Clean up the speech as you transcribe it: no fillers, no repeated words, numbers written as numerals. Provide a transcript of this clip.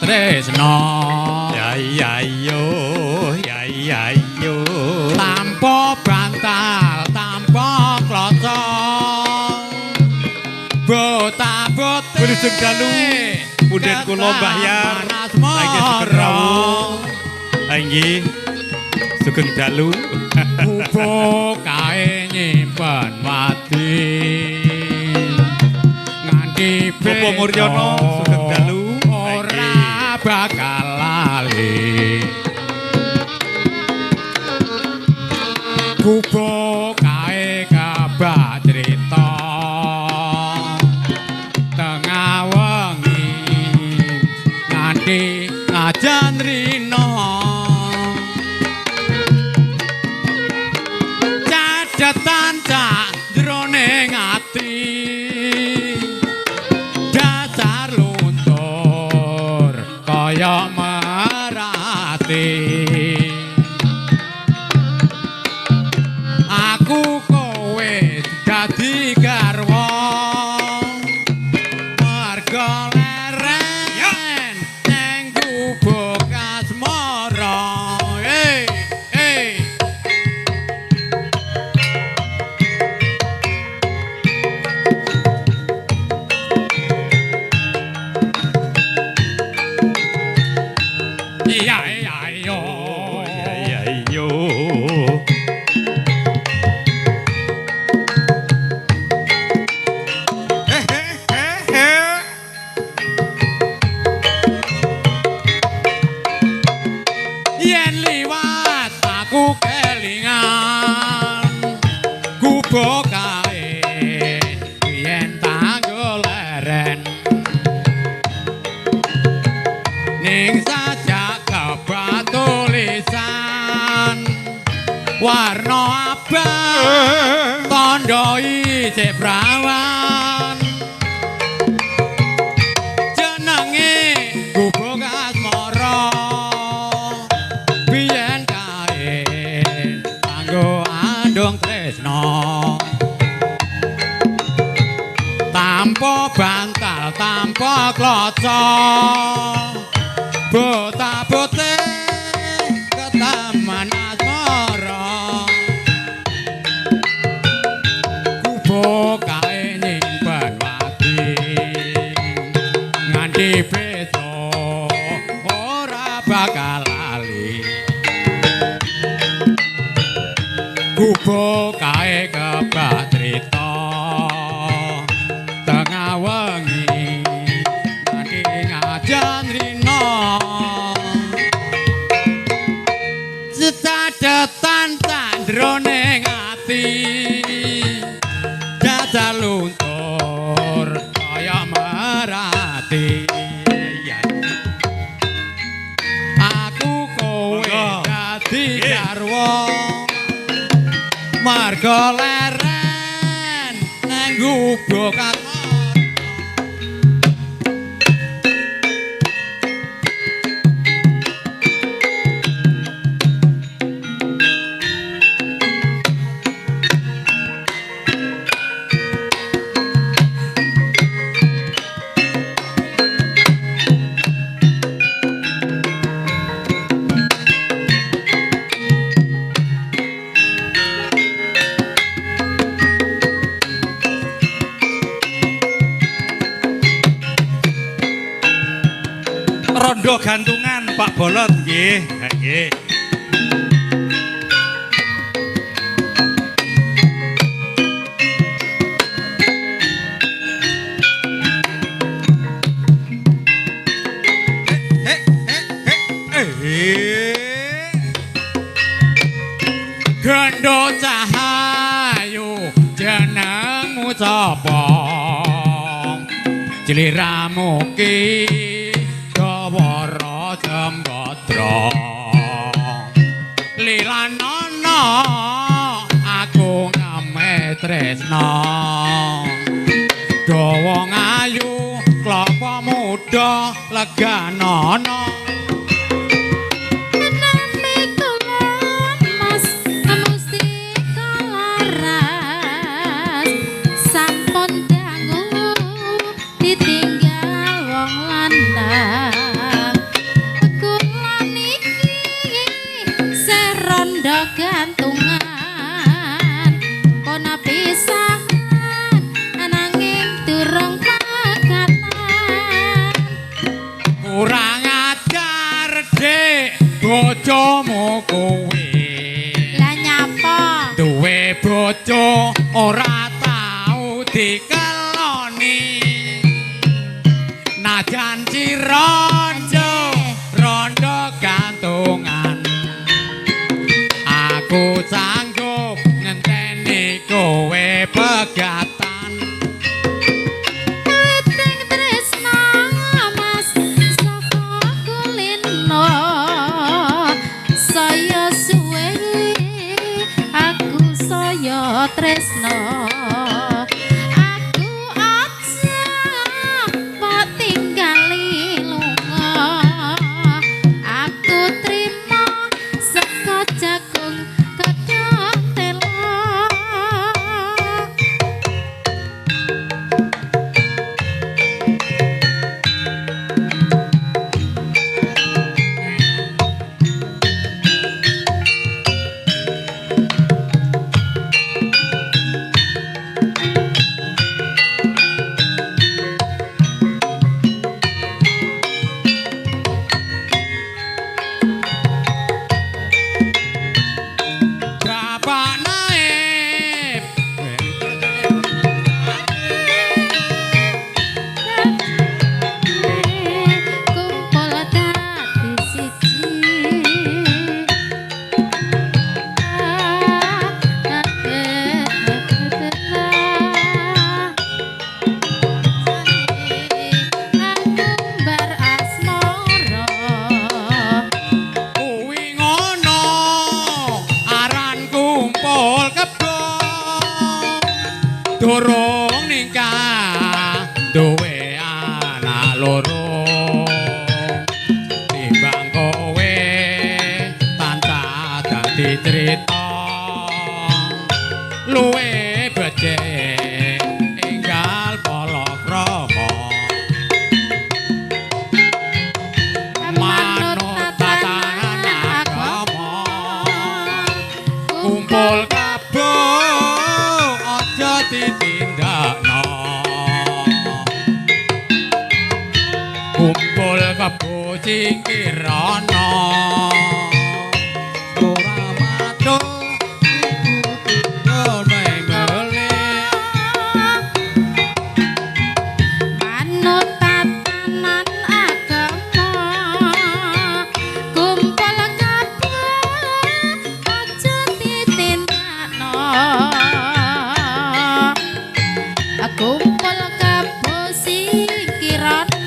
tresna. Ya iya yo, ya iya yo. Tanpa bantal, tanpa kloco. Bota-bote. Wilujeng dalu, punden kula Mbah Yar. Lagi sugeng rawuh. Inggih. Sugeng dalu. Gubuk kae nyimpen wadi. Nganti Bapak Muryono sugeng dalu. Ora bakal lali. Gubuk kae kabak crita. Tengah wengi nganti ngajan rina. Cadetan cak jroning ati. Dasar luntur kaya merati. Aku kowe dadi garwa. Marga leren ning gubuk asmara. Hey, hey. Iya iya yo. Ya iya yo. Yen liwat aku kelingan gubuk kae yen tanggo leren. Ning sajak kebatulisan warna abang tandha isih prawan. Jenenge gubuk asmara. Biyen kae kanggo andung tresna. Tanpa bantal, tanpa kloco. Bota-bote ketaman asmara. Gubuk kae nyimpen wadi. Nganti besok ora bakal lali. Gubuk kae kebak crita. Tengah wengi nganti ngajan rina. Secadetan candrone ati. Jajal luntur kaya merati. Aku kowe dadi garwa. Marga leren nang gubuk asmara. Rondo gantungan Pak Bolot nggih. Nggih. Gendho cahayu jenengmu sapa? Sliramu ki gawara jembadra. Lilanana aku ngame tresna. Dawa ngayu klapa muda leganana. Sampun dangu ditinggal wong lanang. Bojo ora tau dikeloni. Najan cirondo rondo gantungan, aku sanggup ngenteni kowe pegatan. Witing tresno Mas saka kulino, saya suwe aku saya tresno. Aku aja mbok tinggali lunga, aku trimo saka jagung godhong telo. Bapak naib Kumpul dadi siji. Aku bar asmara. Kuwi ngono aran kumpul kebo, durung nikah duwe anak loro. Timbang kowe tansah dadi crita, luwe becik enggal palakrama. Manut Manut tatanan tatanan agama, agama, kumpul kebo aja ditindakno. Kumpul kebo singkirana, ora matuk iku tundul mele. Manut tatanan agama, kumpul kebo aja ditindakno. Kumpul kebo singkirana,